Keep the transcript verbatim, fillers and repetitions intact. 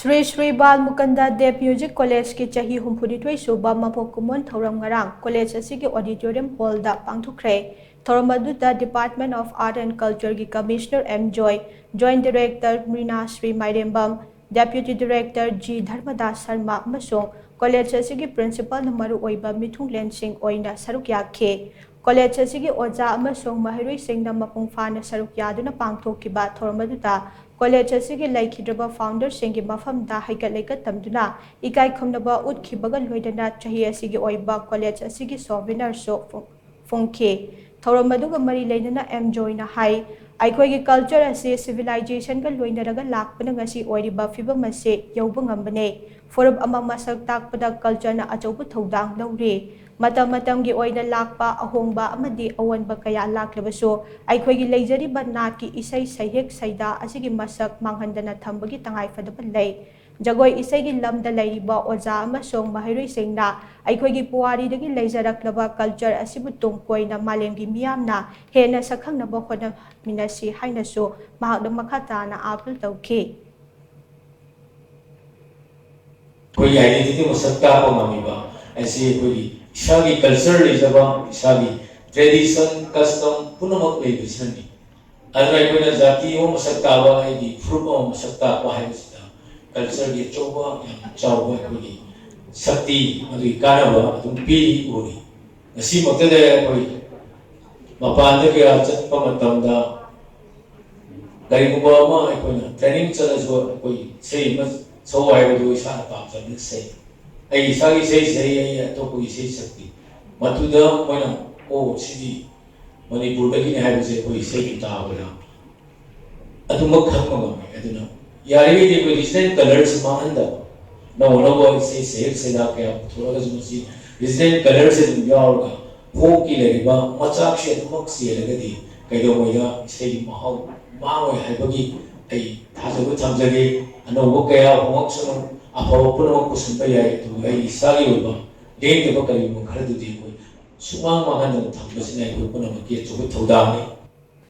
ꯁ꯭ꯔꯤ ꯁ꯭ꯔꯤ ꯕꯥꯜ ꯃꯨꯀꯟꯗ ꯗꯦꯕ music ꯀꯣꯂꯦꯖꯀꯤ ꯆꯍꯤ ꯍꯨꯝꯐꯨꯅꯤꯊꯣꯏ ꯁꯨꯕ ꯃꯄꯣꯛ ꯀꯨꯝꯑꯣꯟ ꯊꯧꯔꯝ ꯉꯔꯥꯡ ꯀꯣꯂꯦꯖ ꯑꯁꯤꯒꯤ auditorium hall ꯗ ꯄꯥꯡꯊꯣꯛꯈ꯭ꯔꯦ꯫ ꯊꯧꯔꯝ ꯑꯗꯨꯗ Department of Art and Culture ꯒꯤ Commissioner M Joy, Joint Director Mrina Sri Mairembam, Deputy Director G Dharmadas Sharma ꯑꯃꯁꯨꯡ ꯀꯣꯂꯦꯖ ꯑꯁꯤꯒꯤ principal ꯅ ꯃꯔꯨꯑꯣꯏꯕ ꯃꯤꯊꯨꯡꯂꯦꯟꯁꯤꯡ ꯑꯣꯏꯅ ꯁꯔꯨꯛ ꯌꯥꯈꯤ꯫ ꯀꯣꯂꯦꯖ ꯑꯁꯤꯒꯤ ꯑꯣꯖꯥ ꯑꯃꯁꯨꯡ ꯃꯍꯩꯔꯣꯏꯁꯤꯡꯅ ꯃꯄꯨꯡ ꯐꯥꯅ ꯁꯔꯨꯛ ꯌꯥꯗꯨꯅ ꯄꯥꯡꯊꯣꯛꯈꯤꯕ ꯊꯧꯔꯝ ꯑꯗꯨꯗ ꯀꯣꯂꯦꯖ ꯑꯁꯤꯒꯤ ꯂꯩꯈꯤꯗ꯭ꯔꯕ founder ꯁꯤꯡꯒꯤ ꯃꯐꯝꯗ ꯍꯩꯀꯠ ꯂꯩꯀꯠ ꯇꯝꯗꯨꯅ ꯏꯀꯥꯏ ꯈꯨꯝꯅꯕ ꯎꯠꯈꯤꯕꯒ ꯂꯣꯏꯅꯅ ꯆꯍꯤ ꯑꯁꯤꯒꯤ ꯑꯣꯏꯕ ꯀꯣꯂꯦꯖ ꯑꯁꯤꯒꯤ souvenir ꯁꯨ ꯐꯣꯡ-, ꯐꯣꯡꯈꯤ꯫ ꯊꯧꯔꯝ ꯑꯗꯨꯒ ꯃꯔꯤ ꯂꯩꯅꯅ ꯑꯦꯝ ꯖꯣꯏꯅ ꯍꯥꯏ, ꯑꯩꯈꯣꯏꯒꯤ culture ꯑꯁꯤ civilization ꯒ ꯂꯣꯏꯅꯔꯒ ꯂꯥꯛꯄꯅ ꯉꯁꯤ ꯑꯣꯏꯔꯤꯕ ꯐꯤꯕꯝ ꯑꯁꯤ ꯌꯧꯕ ꯉꯝꯕꯅꯦ꯫ ꯐꯨꯔꯨꯞ ꯑꯃ ꯃꯁꯛ ꯇꯥꯛꯄꯗ culture ꯅ ꯑꯆꯧꯕ ꯊꯧꯗꯥꯡ ꯂꯧꯔꯤ꯫ ꯃꯇꯝ ꯃꯇꯝꯒꯤ ꯑꯣꯏꯅ ꯂꯥꯛꯄ ꯑꯍꯣꯡꯕ ꯑꯃꯗꯤ ꯑꯑꯣꯟꯕ ꯀꯌꯥ ꯂꯥꯛꯂꯕꯁꯨ, ꯑꯩꯈꯣꯏꯒꯤ ꯂꯩꯖꯔꯤꯕ ꯅꯥꯠꯀꯤ ꯏꯁꯩ ꯁꯩꯍꯦꯛ ꯁꯩꯗꯥ ꯑꯁꯤꯒꯤ ꯃꯁꯛ ꯃꯥꯡꯍꯟꯗꯅ ꯊꯝꯕꯒꯤ ꯇꯉꯥꯏꯐꯗꯕ ꯂꯩ꯫ ꯖꯒꯣꯏ ꯏꯁꯩꯒꯤ ꯂꯝꯗ ꯂꯩꯔꯤꯕ ꯑꯣꯖꯥ ꯑꯃꯁꯨꯡ ꯃꯍꯩꯔꯣꯏꯁꯤꯡꯅ ꯑꯩꯈꯣꯏꯒꯤ ꯄꯨꯋꯥꯔꯤꯗꯒꯤ ꯂꯩꯖꯔꯛꯂꯕ culture ꯑꯁꯤꯕꯨ ꯇꯨꯡ ꯀꯣꯏꯅ ꯃꯥꯂꯦꯝꯒꯤ ꯃꯤꯌꯥꯝꯅ ꯍꯦꯟꯅ ꯁꯛꯈꯪꯅꯕ ꯍꯣꯠꯅꯃꯤꯟꯅꯁꯤ ꯍꯥꯏꯅꯁꯨ ꯃꯍꯥꯛꯅ ꯃꯈꯥ ꯇꯥꯅ ꯑꯥꯄꯤꯜ ꯇꯧꯈꯤ꯫ ꯑꯩꯈꯣꯏꯒꯤ identity ꯃꯁꯛ ꯇꯥꯛꯄ ꯉꯝꯃꯤꯕ ꯑꯁꯤ ꯑꯩꯈꯣꯏꯒꯤ ꯏꯁꯥꯒꯤ culture ꯂꯩꯖꯕ, ꯏꯁꯥꯒꯤ tradition, custom ꯄꯨꯝꯅꯃꯛ ꯂꯩꯕꯁꯤꯅꯅꯤ꯫ ꯑꯗꯨꯅ ꯑꯩꯈꯣꯏꯅ ꯖꯥꯇꯤ ꯑꯃ ꯃꯁꯛ ꯇꯥꯕ, ꯑꯩꯒꯤ ꯐꯨꯔꯨꯞ ꯑꯃ ꯃꯁꯛ ꯇꯥꯛꯄ ꯍꯥꯏꯕꯁꯤꯗ culture ꯒꯤ ꯑꯆꯧꯕ, ꯌꯥꯝ ꯆꯥꯎꯕ ꯑꯩꯈꯣꯏꯒꯤ ꯁꯛꯇꯤ, ꯃꯗꯨꯒꯤ ꯀꯥꯟꯅꯕ ꯑꯗꯨꯝ ꯄꯤꯔꯤ ꯎꯔꯤ꯫ ꯉꯁꯤꯃꯛꯇꯗ ꯑꯩꯈꯣꯏ ꯃꯄꯥꯟꯗ ꯀꯌꯥ ꯆꯠꯄ ꯃꯇꯝꯗ ꯀꯔꯤꯒꯨꯝꯕ ꯑꯃ ꯑꯩꯈꯣꯏꯅ training ꯆꯠꯂꯁꯨ ꯑꯩꯈꯣꯏ ꯏꯁꯩ ꯑꯃ ꯁꯛꯎ ꯍꯥꯏꯕꯗꯨ ꯏꯁꯥꯅ ꯄꯥꯝꯖꯕꯅ ꯁꯛꯏ꯫ ꯑꯩ ꯏꯁꯥꯒꯤ ꯏꯁꯩ ꯁꯛꯏ, ꯑꯩ ꯑꯇꯣꯞꯄꯒꯤ ꯏꯁꯩ ꯁꯛꯇꯦ꯫ ꯃꯗꯨꯗ ꯃꯣꯏꯅ, "ꯑꯣ, ꯁꯤꯗꯤ ꯃꯅꯤꯄꯨꯔꯗꯒꯤꯅꯤ" ꯍꯥꯏꯕꯁꯦ ꯑꯩꯈꯣꯏ ꯏꯁꯩꯗꯨ ꯇꯥꯕꯗ ꯑꯗꯨꯃꯛ ꯈꯪꯕ ꯉꯝꯃꯤ꯫ ꯑꯗꯨꯅ ꯌꯥꯔꯤꯈꯩꯗꯤ ꯑꯩꯈꯣꯏ regional colour ꯁꯤ ꯃꯥꯡꯍꯟꯗꯕ, ꯑꯅꯧ ꯑꯅꯧꯕ ꯏꯁꯩ ꯁꯩꯍꯦꯛ ꯁꯩꯗꯥ ꯀꯌꯥ ꯄꯨꯊꯣꯛꯂꯒꯁꯨ ꯃꯁꯤ regional colour ꯁꯤ ꯑꯗꯨꯝ ꯌꯥꯎꯔꯒ folkꯀꯤ ꯂꯩꯔꯤꯕ ꯃꯆꯥꯛꯁꯦ ꯑꯗꯨꯃꯛ ꯆꯦꯜꯂꯒꯗꯤ ꯀꯩꯗꯧꯉꯩꯗ ꯏꯁꯩꯒꯤ ꯃꯍꯥꯎ ꯃꯥꯡꯉꯣꯏ ꯍꯥꯏꯕꯒꯤ ꯑꯩ ꯊꯥꯖꯕ ꯊꯝꯖꯒꯦ꯫ ꯑꯅꯧꯕ ꯀꯌꯥ ꯍꯣꯡꯂꯛꯁꯅꯨ, ꯑꯐꯕ ꯄꯨꯝꯅꯃꯛ ꯄꯨꯁꯤꯟꯕ ꯌꯥꯏ, ꯑꯗꯨꯕꯨ ꯑꯩ ꯏꯁꯥꯒꯤ ꯑꯣꯏꯕ ꯂꯦꯡꯗꯕ ꯀꯔꯤꯒꯨꯝꯕ ꯈꯔꯗꯨꯗꯤ ꯑꯩꯈꯣꯏ ꯁꯨꯃꯥꯡ ꯃꯥꯡꯍꯟꯗꯅ ꯊꯝꯕꯁꯤꯅ ꯑꯩꯈꯣꯏ ꯄꯨꯝꯅꯃꯛꯀꯤ ꯑꯆꯧꯕ ꯊꯧꯗꯥꯡꯅꯤ꯫